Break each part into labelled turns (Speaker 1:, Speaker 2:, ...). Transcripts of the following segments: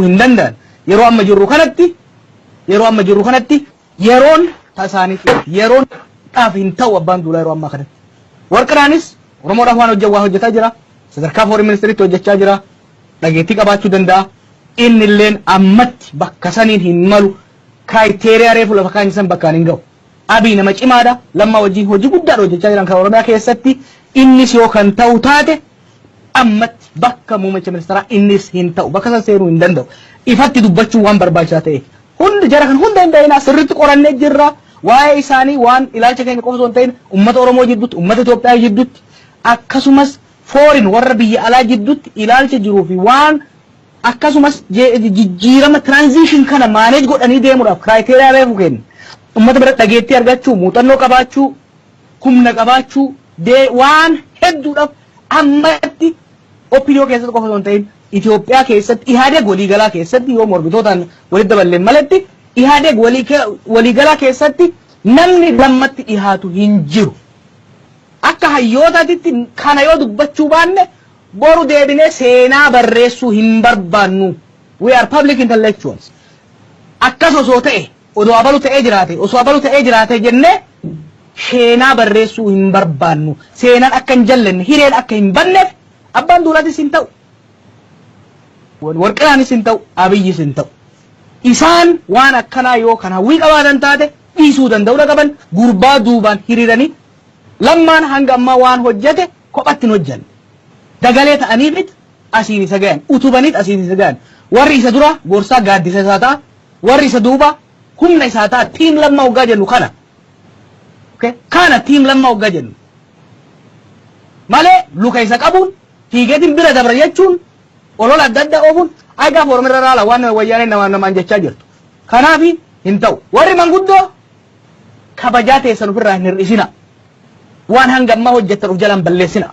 Speaker 1: Hin danda'an. Yeroo amma jirru kanatti, yeroo amma jirru kanatti yeroon tasaaniiti. Yeroon dhaaf hin ta'u Abbaan Duulaa yeroo ammaa kanatti. Warqinaanis Oromoodhaaf waan hojjetu waa hojjetaa jira. Sadarkaa foreign ministeriitti hojjechaa jira. Dhageettii qabaachuu danda'a. Inni illeen ammatti bakka saniin hin malu. Criteria reefu lafa kaanyisan san bakkaan hin ga'u. Abiy nama cimaadha. Lammaa wajjin hojii guddaadha hojjechaa jiran kan Oromiyaa keessatti. Innis yoo kan ta'u taate, ammatti bakka muummicha ministeeraa innis hin ta'u. Bakka san seenuu hin danda'u. Ifatti dubbachuu waan barbaachisaa ta'eef. Hundi jara kan hunda hin beeknaa, sirriitti qorannee jirra. Waa'ee isaanii waan ilaalcha keenya qofa osoo hin ta'in, uummata Oromoo jidduutti, uummata Itoophiyaa jidduutti, akkasumas foreign warra biyya alaa jidduutti ilaalcha jiruu fi waan akkasumas jijjiirama transition kana manage godhanii deemuudhaaf criteria reefu kenna. Uummata bira dhageettii argachuu, muuxannoo qabaachuu, humna qabaachuu, waan hedduudhaaf ammatti OPDO keessatti qofa osoo hin ta'in, Itoophiyaa keessatti, Ihaadeg waliigalaa keessatti, yoo mormitootaan walitti daballeen malatti, Ihaadeg waliigalaa keessatti namni Lammatti dhihaatu hin jiru. Akka hayyootaatitti kana yoo dubbachuu baanne, boru deebinee seenaa barreessuu hin barbaannu. We are public intellectuals. Akkas osoo ta'e, odoo abalu ta'ee jiraate, osoo abalu ta'ee jiraate jennee seenaa barreessuu hin barbaannu. Seenaan akka hin jallanne, hireen akka hin banneef, Abbaan Duulaatis hin ta'u. Warqinaanis hin ta'u, Abiyyis hin ta'u. Isaan waan akkanaa yoo kan hawwii qabaatan taate, dhiisuu danda'uu qaban. Gurbaa duubaan hiriiranii, Lammaan hanga ammaa waan hojjete kophatti hin hojjanne. Dagalee ta'aniifit asiin isa gayan, utubaniit asiin isa gayan. Warri isa dura gorsaa gaaddisa isaa ta'a, warri isa duuba humna isaa ta'a. Team Lammaa hoggaa jennu kana. Okay? Kana team Lammaa hoggaa jennu. Malee luka isa qabuun fiigeetiin bira dabra jechuun, olola adda addaa oofuun, ay gaafa Oromoo irra raala waan wayyaaneen namaan namaan jechaa jirtu. Kanaafi hin ta'u. Warri manguddoo kabajaa teessan ofirraa hin hir'isina. Waan hanga ammaa hojjettan of jalaan balleessina.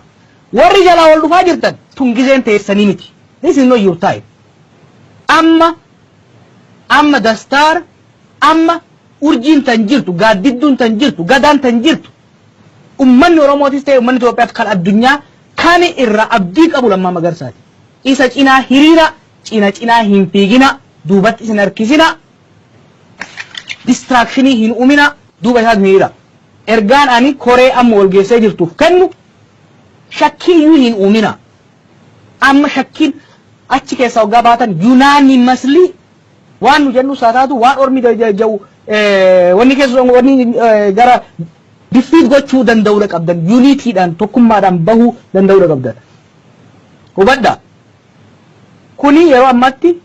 Speaker 1: Warri jalaa ol dhufaa jirtan, tun gizeen teessanii miti. This is not your time. Amma amma dastaar amma urjiin tan jirtu, gaaddidduun tan jirtu, gadaan tan jirtu, ummanni Oromootis ta'e ummanni Itoophiyaaf kan addunyaa kan irraa abdii qabu Lammaa Magarsaati. Isa cinaa hiriira, cina cinaa hin fiigina, duubatti isin harkisina, distraction hin uumina, duuba isaa hiriira. Ergaan ani koree amma wal geessee jirtuuf kennu, shakkiiyyuu hin uumina. Amma shakkiin achi keessaa waggaa baatan unanimously waan nu jennu isaa taatu, waan ormi jedhu, wanni keessa wanni gara defeat gochuu danda'uudha qabdan, unitydhaan, tokkummaadhaan bahuu danda'uudha qabdan. Hubadhaa. Kuni yeroo ammaatti